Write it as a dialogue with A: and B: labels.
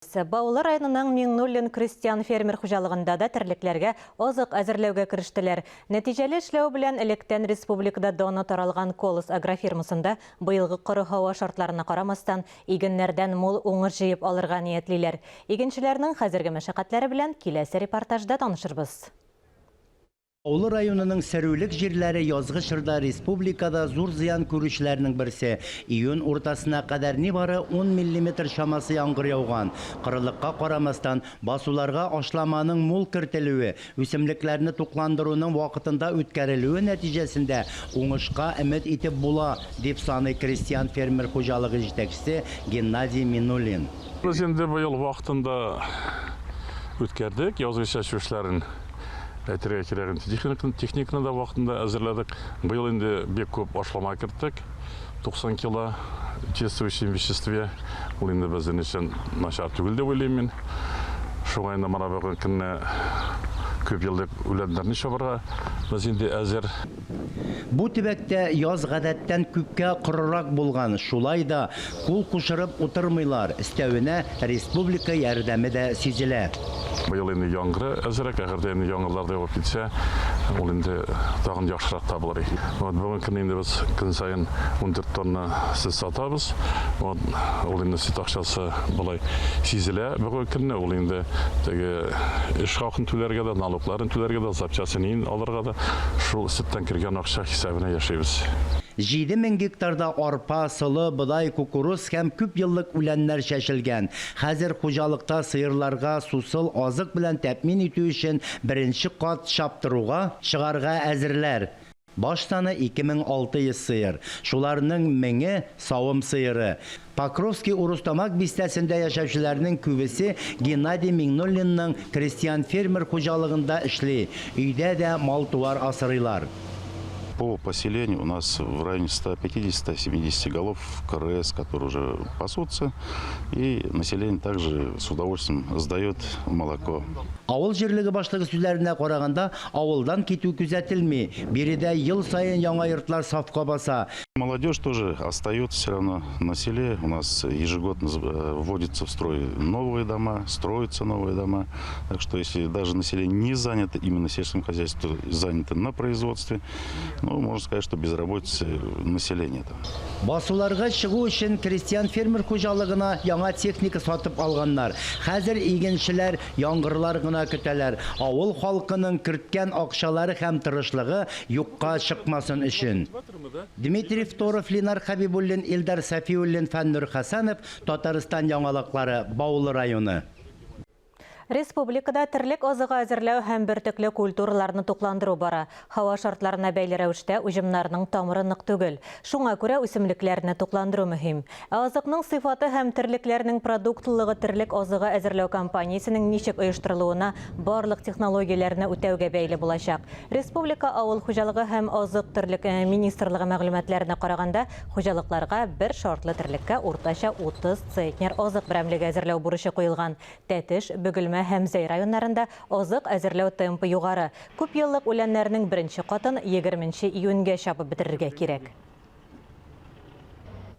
A: Баулы районының Миңнуллин крестьян-фермер хуҗалыгында да терлекләргә азык әзерләүгә керештеләр. Нәтиҗәле эшләү белән электән республикада даны таралган Колос агрофирмасында быелгы коры һава шартларына карамастан, игеннәрдән мул уңыш җыеп алырга ниятлиләр. Игенчеләрнең хәзерге мәшәкатьләре белән киләсе репортажда танышырбыз.
B: Баулы районының сөрүлек җирләре язгы чорда республикада зур зыян күрүчеләрнең берсе. Июнь уртасына кадәр нибары ун миллиметр чамасы яңгыр яуган. Корылыкка карамастан, басуларга ашламаның мул кертелүе, үсемлекләрне тукландыруның вакытында үткәрелүе нәтиҗәсендә уңышка өмет итеп була, дип саный крестьян-фермер хуҗалыгы җитәкчесе Геннадий Минуллин.
C: Без инде быел вакытында үткәрдек язгы чәчү эшләрен. Әйтергә кирәк, инде техниканы, техниканы да вакытында әзерләдек. Быел инде бик күп ашлама керттек. 90 кило действующем веществе. Ул инде безнең өчен начар түгел дип уйлыйм мин. Шуңа инде менә бүгенге көнне күп еллык үләннәрне чабарга без инде әзер.
B: Бу төбәктә яз гадәттән күпкә корырак булган, шулай да кул кушырып утырмыйлар, өстәвенә, республика ярдәме дә сизелә.
C: Быел инде яңгыры әзрәк, әгәр дә инде яңгырлар да явып китсә, ул инде тагын яхшырак та булыр. Вот бүгенге көнне инде без көн саен 14 тонна сөт сатабыз. Вот ул инде сөт акчасы болай сизелә бүгенге көнне, ул инде теге эш хакын түләргә дә, налогларын түләргә дә, запчастен алырга да шул сөттән кергән акча хисабына яшибез.
B: 7000 гектарда арпа, солы, бодай, кукуруз һәм күпьеллык үләннәр чәчелгән. Хәзер хуҗалыкта сыерларга сусыл азык белән тәэмин итү өчен беренче кат чаптыруга чыгарга әзерләр. Баш саны 2600 сыер, шуларның меңе, савым сыеры. Покровский Урустамак бистәсендә яшәүчеләрнең күбесе Геннадий Миңнуллинның крестьян-фермер хуҗалыгында эшли, өйдә дә мал-туар асрыйлар.
D: По поселению у нас в районе 150-170 голов КРС, которые уже пасутся, и население также с удовольствием сдает молоко.
B: Авыл җирлеге башлыгы сүзләренә караганда, авылдан китү күзәтелми. Биредә ел саен яңа йортлар сафка баса.
D: Молодежь тоже остается все равно на селе. У нас ежегодно вводятся в строй новые дома, строятся новые дома. Так что если даже население не занято именно сельским хозяйством, то занято на производстве, ну, можно сказать, что безработицы населения там.
B: Басуларга чыгу өчен крестьян-фермер хуҗалыгына яңа техника сатып алганнар. Хәзер игенчеләр яңгырлар гына көтәләр. Авыл халкының керткән акчалары һәм тырышлыгы юкка чыкмасын өчен. Дмитрий Второв, Ленар Хәбибуллин, Илдар Сафиуллин, Фәннур Хәсәнов, Татарстан яңалыклары, Баулы районы.
A: Республикада терлек азыгы әзерләү һәм бөртекле культураларны тукландыру бара. Һава шартларына бәйле рәвештә уҗымнарның тамыры нык түгел. Шуңа күрә үсемлекләрне тукландыру мөһим. Ә азыкның сыйфаты һәм терлекләрнең продуктлылыгы терлек азыгы әзерләү кампаниясенең ничек оештырылуына барлык технологияләрне үтәүгә бәйле булачак. Республика Авыл хуҗалыгы һәм азык-төрлек министрлыгы мәгълүматларына караганда, хуҗалыкларга бер шартлы терлеккә уртача 30 центнер азык берәмлеге әзерләү бурычы куелган. Тәтеш, Бөгелмә һәм Зәй районнарында азык әзерләү темпы югары. Күпьеллык үләннәрнең беренче катын егерменче июньгә чабып бетерергә кирәк.